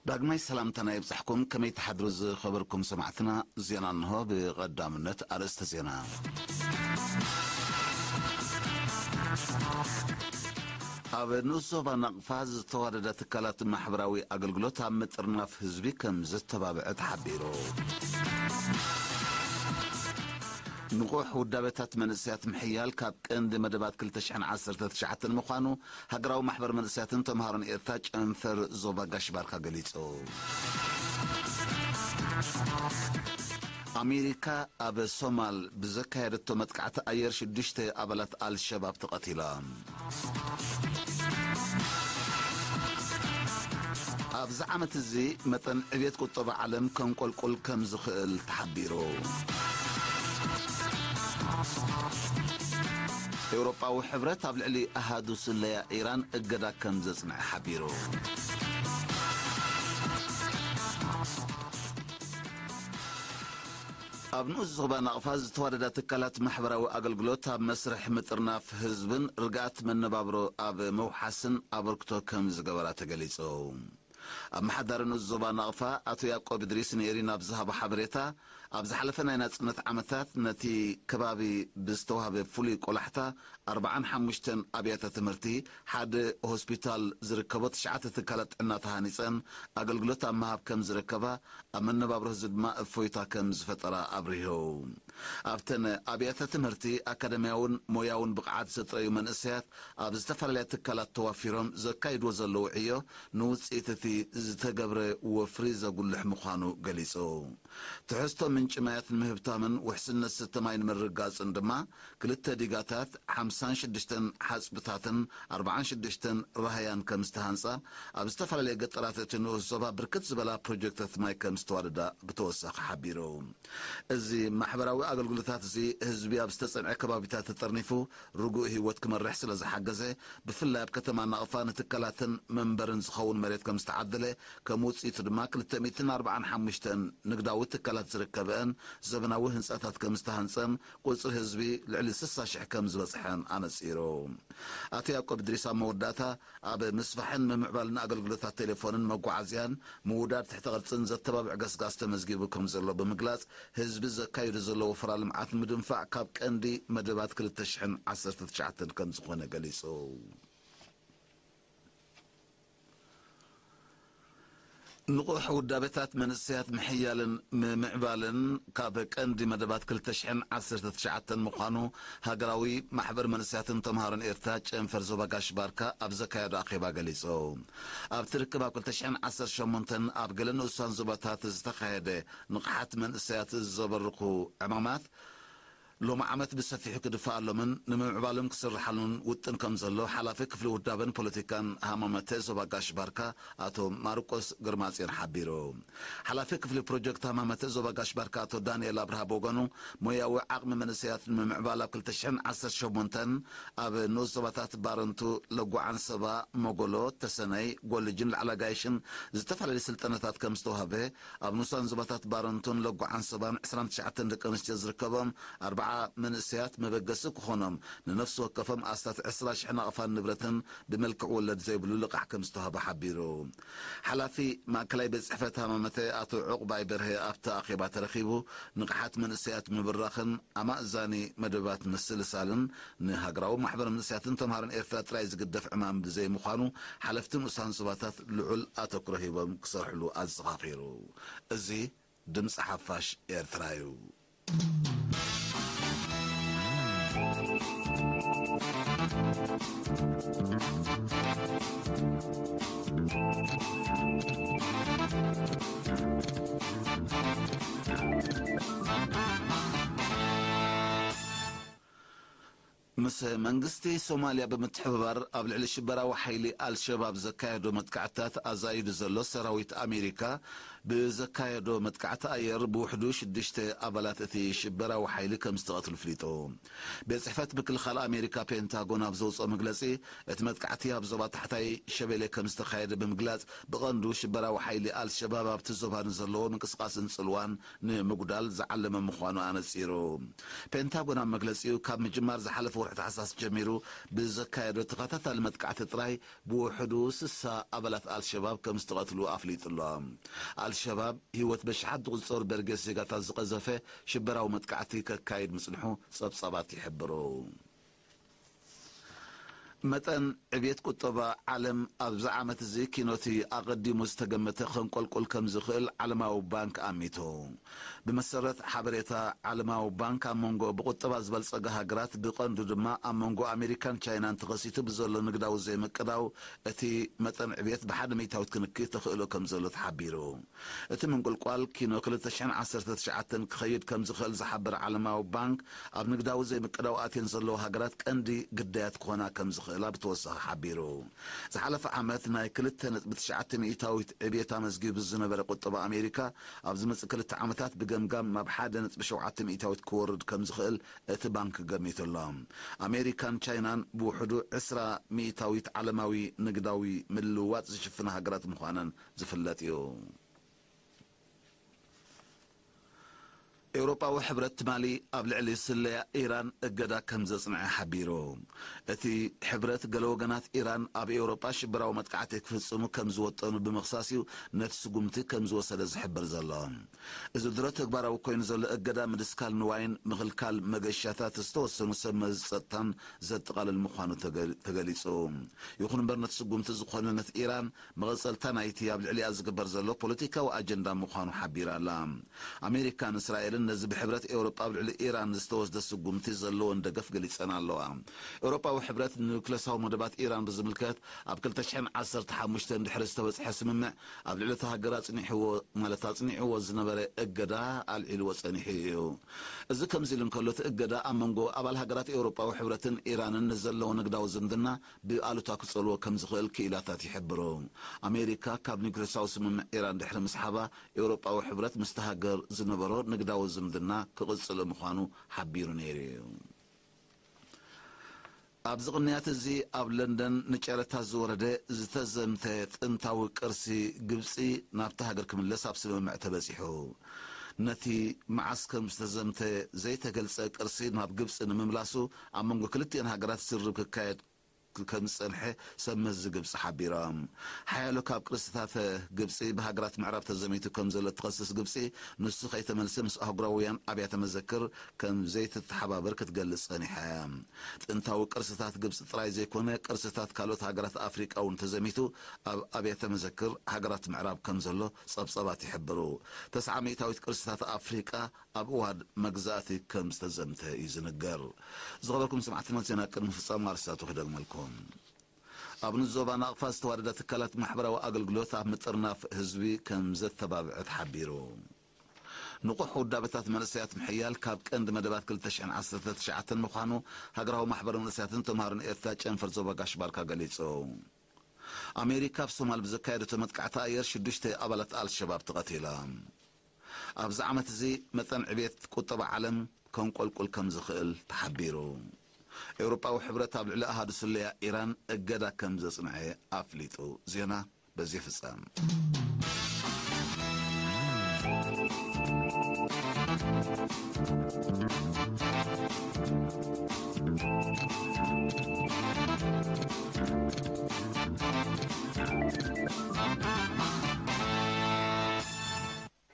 ዳግማይ ሰላምታና ይብጻሕኩም። ከመይ ትሓድሩ ዝኸበርኩም ሰማዕትና? ዜና እንሆ። ብቐዳምነት ኣርእስተ ዜና። ኣብ ንኡስ ዞባ ናቕፋ ዝተዋደዳ ትካላት ማሕበራዊ ኣገልግሎት ኣብ ምጥርናፍ ህዝቢ ከም ዘተባብዐ ተሓቢሩ። ንቑሕ ውዳበታት መንእሰያት ምሕያል ካብ ቀንዲ መደባት ክልተ ሽሕን ዓሰርተ ትሽዓተን ምዃኑ ሃገራዊ ማሕበር መንእሰያትን ተምሃሮን ኤርትራ ጨንፈር ዞባ ጋሽ ባርካ ገሊጹ። ኣሜሪካ ኣብ ሶማል ብዘካየደቶ መጥቃዕቲ ኣየር ሽዱሽተ ኣባላት ኣልሸባብ ተቐቲሎም። ኣብዚ ዓመት እዚ መጠን ዕብየት ቁጠባ ዓለም ከንቆልቁል ከም ዝኽእል ተሓቢሩ። ኤውሮጳዊ ሕብረት ኣብ ልዕሊ ኣሃዱ ስለያ ኢራን እገዳ ከም ዘጽንዐ ሓቢሩ። ኣብ ንኡስ ዞባ ናቕፋ ዝተዋደዳ ትካላት ማሕበራዊ ኣገልግሎት ኣብ መስርሕ ምጥርናፍ ህዝብን ርግኣት መነባብሮ ኣብ ምውሓስን ኣበርክቶ ከም ዝገበራ ተገሊጹ። ኣመሓዳሪ ንኡስ ዞባ ናቕፋ ኣቶ ያዕቆብ እድሪስ ንኤሪና ኣብ ዝሃቦ ሓበሬታ፣ ኣብ ዝሓለፈ ናይ ናጽነት ዓመታት ነቲ ከባቢ ብዝተዋህበ ፍሉይ ቆላሕታ ኣርብዓን ሓሙሽተን ኣብያተ ትምህርቲ፣ ሓደ ሆስፒታል ዝርከቦ ትሽዓተ ትካላት ጥዕና ተሃኒጸን ኣገልግሎት ኣብ ምሃብ ከም ዝርከባ፣ ኣብ መነባብሮ ህዝቢ ድማ እፎይታ ከም ዝፈጠራ ኣብሪሁ። ኣብተን ኣብያተ ትምህርቲ ኣካዳሚያውን ሞያውን ብቕዓት ዘጥረዩ መንእሰያት ኣብ ዝተፈላለያ ትካላት ተዋፊሮም ዘካይድዎ ዘለዉ ዕዮ ንውጽኢት እቲ ዝተገብረ ወፍሪ ዘጉልሕ ምዃኑ ገሊጹ። ትሕዝቶ ምንጪ ማያት ንምህብታምን ውሕስነት ስተ ማይ ንምርግጋጽን ድማ ክልተ ዲጋታት፣ ሓምሳን ሽዱሽተን ሓጽብታትን ኣርባዓን ሽዱሽተን ራህያን ከም ዝተሃንጻ፣ ኣብ ዝተፈላለየ ገጠራት እቲ ንኡስ ዞባ ብርክት ዝበላ ፕሮጀክታት ማይ ከም ዝተዋደዳ ብተወሳኺ ሓቢሩ። እዚ ማሕበራዊ ኣገልግሎታት እዚ ህዝቢ ኣብ ዝተጸንዐ ከባቢታት ተጠርኒፉ ርጉእ ህይወት ክመርሕ ስለ ዝሓገዘ፣ ብፍላይ ኣብ ከተማ ናቕፋ ንትካላትን መንበርን ዝኸውን መሬት ከም ዝተዓደለ፣ ከም ውጽኢቱ ድማ ክልተ ሚእትን ኣርባዓን ሓሙሽተን ንግዳዊ ትካላት ዝርከበአን ዘበናዊ ህንጻታት ከም ዝተሃንጸን ቁጽሪ ህዝቢ ልዕሊ ስሳ ሽሕ ከም ዝበጽሐን ኣነጺሩ። ኣቶ ያዕቆብ እድሪስ ኣብ መወዳእታ፣ ኣብ ምስፋሕን ምምዕባልን ኣገልግሎታት ቴሌፎንን መጓዓዝያን ምውዳድ ትሕተ ቅርጽን ዘተባብዕ ገስጋስ ተመዝጊቡ ከም ዘሎ ብምግላጽ፣ ህዝቢ ዘካይዶ ዘሎ ወፈራ ልምዓት ንምድንፋዕ ካብ ቀንዲ መደባት ክልተ ሽሕን ዓሰርተ ትሽዓተን ከም ዝኾነ ገሊጹ። ንቑሕ ውዳበታት መንእሰያት ምሕያልን ምምዕባልን ካብ ቀንዲ መደባት ክልተ ሽሕን ዓሰርተ ትሽዓተን ምዃኑ ሃገራዊ ማሕበር መንእሰያትን ተምሃሮን ኤርትራ ጨንፈር ዞባ ጋሽ ባርካ ኣብ ዘካየዶ ኣኼባ ገሊጹ። ኣብቲ ርክብ ኣብ ክልተ ሽሕን ዓሰርተ ሸሞንተን ኣብ ገለ ንኡሳን ዞባታት ዝተኻየደ ንቕሓት መንእሰያት ዘበርኹ ዕማማት ሎሚ ዓመት ብሰፊሑ ክድፈኣሎምን ንምምዕባሎም ክስርሓሉን ውጥን ከም ዘሎ ሓላፊ ክፍሊ ውዳበን ፖለቲካን ሃማመተ ዞባ ጋሽ ባርካ ኣቶ ማርቆስ ግርማጽዮን ሓቢሩ። ሓላፊ ክፍሊ ፕሮጀክት ሃማመተ ዞባ ጋሽ ባርካ ኣቶ ዳንኤል ኣብርሃ ብወገኑ፣ ሞያዊ ዓቕሚ መንእሰያት ንምምዕባል ኣብ ክልተ ሽሕን ዓሰርተ ሸሞንተን ኣብ ንኡስ ዞባታት ባረንቱ፣ ለጓ ዓንሰባ፣ መጎሎ፣ ተሰነይ፣ ጎልጅን ላዕላ ጋይሽን ዝተፈላለዩ ስልጠናታት ከም ዝተዋህበ፣ ኣብ ንኡሳን ዞባታት ባረንቱን ለጓ ዓንሰባን ዕስራን ትሽዓተን ደቂ ኣንስትዮ ዝርከቦም ኣርብዓ መንእሰያት መበገሲ ክኾኖም ንነፍሲ ወከፎም ኣስታት ዕስራ ሽሕ ናቕፋን ንብረትን ብመልክዕ ወለድ ዘይብሉ ልቓሕ ከም ዝተዋህበ ሓቢሩ። ሓላፊ ማእከላይ ቤት ጽሕፈት ሃማመተ ኣቶ ዑቕባይ በርሀ ኣብቲ ኣኼባ ተረኺቡ፣ ንቕሓት መንእሰያት ምብራኽን ኣማእዛኒ መደባት ምስልሳልን ንሃገራዊ ማሕበር መንእሰያትን ተምሃሮን ኤርትራ ጥራይ ዝግደፍ ዕማም ብዘይምዃኑ፣ ሓለፍቲ ንኡሳን ዞባታት ልዑል ኣተኩሮ ሂቦም ክሰርሕሉ ኣዘኻኺሩ። እዚ ድምጺ ሓፋሽ ኤርትራ እዩ። ምስ መንግስቲ ሶማልያ ብምትሕብባር ኣብ ልዕሊ ሽበራዊ ሓይሊ ኣልሸባብ ዘካየዶ መጥቃዕትታት ኣዛይዱ ዘሎ ሰራዊት ኣሜሪካ፣ ብዘካየዶ መጥቃዕቲ ኣየር ብውሕዱ ሽዱሽተ ኣባላት እቲ ሽበራዊ ሓይሊ ከም ዝተቐትሉ ፍሊጡ። ቤት ጽሕፈት ምክልኻል ኣሜሪካ ፔንታጎን ኣብ ዘውፅኦ መግለጺ፣ እቲ መጥቃዕቲ ኣብ ዞባ ታሕታይ ሸበሌ ከም ዝተኻየደ ብምግላጽ፣ ብቐንዱ ሽበራዊ ሓይሊ ኣልሸባብ ኣብቲ ዞባ ንዘለዎ ምንቅስቓስን ጽልዋን ንምጉዳል ዝዓለመ ምዃኑ ኣነጺሩ። ፔንታጎን ኣብ መግለጺኡ፣ ካብ ምጅማር ዝሓለፈ ወርሒ ታሕሳስ ጀሚሩ ብዘካየዶ ተኸታታሊ መጥቃዕቲ ጥራይ ብውሕዱ ስሳ ኣባላት ኣልሸባብ ከም ዝተቐትሉ ኣፍሊጡ ኣሎ። ኣልሸባብ ህይወት በሽሓት ዝቑጸሩ በርጌስ ዜጋታት ዝቐዘፈ ሽበራዊ መጥቃዕቲ ከካይድ ምጽንሑ ጸብጻባት ይሕብሩ። መጠን ዕብየት ቁጠባ ዓለም ኣብዚ ዓመት እዚ ኪኖቲ ኣቐዲሙ ዝተገመተ ከንቆልቁል ከም ዝኽእል ዓለማዊ ባንክ ኣሚቱ። ብመሰረት ሓበሬታ ዓለማዊ ባንክ፣ ኣብ መንጎ ብቁጠባ ዝበልጸጋ ሃገራት፣ ብቐንዱ ድማ ኣብ መንጎ ኣሜሪካን ቻይናን ተኸሲቱ ብዘሎ ንግዳዊ ዘይምቅዳው፣ እቲ መጠን ዕብየት ብሓደ ሚእታዊት ክንኪ ተኽእሎ ከም ዘሎ ተሓቢሩ። እቲ ምንቁልቋል ኪኖ ክልተ ሽሕን ዓሰርተ ትሽዓተን ክኸይድ ከም ዝኽእል ዝሓበረ ዓለማዊ ባንክ፣ ኣብ ንግዳዊ ዘይምቅዳው ኣትየን ዘለዋ ሃገራት ቀንዲ ግዳያት ክኾና ከም ዝኽእላ ብተወሳኺ ሓቢሩ። ዝሓለፈ ዓመት ናይ ክልተ ነጥቢ ትሽዓተ ሚእታዊት ዕብየት ኣመዝጊቡ ዝነበረ ቁጠባ ኣሜሪካ፣ ኣብ ዝመጽእ ክልተ ዓመታት ብገምጋም ናብ ሓደ ነጥቢ ሸውዓተ ሚእታዊት ክወርድ ከም ዝኽእል እቲ ባንክ ገሚቱ ኣሎ። ኣሜሪካን ቻይናን ብውሕዱ ዕስራ ሚእታዊት ዓለማዊ ንግዳዊ ምልውዋጥ ዝሽፍና ሃገራት ምዃነን ዝፍለጥ እዩ። ኤውሮጳዊ ሕብረት ትማሊ ኣብ ልዕሊ ስለያ ኢራን እገዳ ከም ዘጽንዐ ሓቢሩ። እቲ ሕብረት፣ ገለ ወገናት ኢራን ኣብ ኤውሮጳ ሽበራዊ መጥቃዕቲ ክፍጽሙ ከም ዝወጠኑ ብምኽሳስ እዩ ነቲ ስጉምቲ ከም ዝወሰደ ዝሕብር ዘሎ። እዚ ድሮ ተግባራዊ ኮይኑ ዘሎ እገዳ፣ ምድስካል ንዋይን ምኽልካል መገሻታት ዝተወሰኑ ሰብ መዚ ጸጥታን ዘጠቓልል ምዃኑ ተገ-፣ ተገሊጹ። ይኹን እምበር፣ ነቲ ስጉምቲ ዝኾነነት ኢራን፣ መቐጸልታ ናይቲ ኣብ ልዕሊኣ ዝግበር ዘሎ ፖለቲካዊ ኣጀንዳ ምዃኑ ሓቢራ ኣላ። ኣሜሪካን እስራኤልን ነዚ ብሕብረት ኤውሮጳ ኣብ ልዕሊ ኢራን ዝተወስደ ስጉምቲ ዘለወን ደገፍ ገሊጸን ኣለዋ። ኤውሮጳዊ ሕብረት ንኑክለሳዊ መደባት ኢራን ብዝምልከት፣ ኣብ ክልተ ሽሕን ዓሰርተ ሓሙሽተን ድሕሪ ዝተበጽሐ ስምምዕ፣ ኣብ ልዕሊ እታ ሃገር ኣጽኒሕዎ፣ ማለት ኣጽኒዕዎ ዝነበረ እገዳ ኣልዒልዎ ጸኒሑ እዩ። እዚ ከምዚ ኢሉ እንከሎ፣ እቲ እገዳ ኣብ መንጎ ኣባል ሃገራት ኤውሮጳዊ ሕብረትን ኢራንን ንዘለዎ ንግዳዊ ዝምድና ብኣሉታ ክጸልዎ ከም ዝኽእል ክኢላታት ይሕብሩ። ኣሜሪካ ካብ ኒውክሌሳዊ ስምምዕ ኢራን ድሕሪ ምስሓባ፣ ኤውሮጳዊ ሕብረት ምስታ ሃገር ዝነበሮ ንግዳዊ ዝምድና ክቕጽል ምዃኑ ሓቢሩ ነይሩ እዩ። ኣብዚ ቅንያት እዚ፣ ኣብ ለንደን ንጨረታ ዝወረደ ዝተዘምተ ጥንታዊ ቅርሲ ግብጺ ናብታ ሃገር ክምለስ ኣብ ስምምዕ ተበጺሑ። ነቲ መዓስ ከም ዝተዘምተ ዘይተገልጸ ቅርሲ ናብ ግብጺ ንምምላሱ፣ ኣብ መንጎ ክልቲኤን ሃገራት ዝርርብ ክካየድ ከም ዝጸንሐ ሰብ መዚ ግብጺ ሓቢሮም። ሓያሎ ካብ ቅርስታት ግብጺ ብሃገራት ምዕራብ ተዘሚቱ ከም ዘሎ እትኸስስ ግብጺ፣ ንሱ ከይተመልሰ ምስ ኣህጉራውያን ኣብያተ መዘክር ከም ዘይትተሓባበር ክትገልጽ ጸኒሓ እያ። ጥንታዊ ቅርስታት ግብጺ ጥራይ ዘይኮነ፣ ቅርስታት ካልኦት ሃገራት ኣፍሪቃ እውን ተዘሚቱ ኣብ ኣብያተ መዘክር ሃገራት ምዕራብ ከም ዘሎ ጸብጻባት ይሕብሩ። ተስዓ ሚእታዊት ቅርስታት ኣፍሪቃ ኣብ እዋን መግዛእቲ ከም ዝተዘምተ እዩ ዝንገር። ዝኸበርኩም ሰማዕቲ፣ ዜና ቅድሚ ፍጻመ ኣርእስታቱ ክደግመልኩም። ኣብ ንዞባ ናቕፋ ዝተዋደዳ ትካላት ማሕበራዊ ኣገልግሎት ኣብ ምጥርናፍ ህዝቢ ከም ዘተባብዐ ተሓቢሩ። ንቑሕ ውዳበታት መንእሰያት ምሕያል ካብ ቀንዲ መደባት ክልተ ሽሕን ዓሰርተ ትሽዓተን ምዃኑ ሃገራዊ ማሕበር መንእሰያትን ተምሃሮን ኤርትራ ጨንፈር ዞባ ጋሽ ባርካ ገሊጹ። ኣሜሪካ ኣብ ሶማል ብዘካየደቶ መጥቃዕቲ ኣየር ሽዱሽተ ኣባላት ኣልሸባብ ተቐቲላ። ኣብዚ ዓመት እዚ መጠን ዕብየት ቁጠባ ዓለም ከንቆልቁል ከም ዝኽእል ተሓቢሩ። ኤውሮጳዊ ሕብረት ኣብ ልዕሊ ኣሃዱ ስለያ ኢራን እገዳ ከም ዘጽንዐ ኣፍሊጡ። ዜና በዚ ይፍጸም።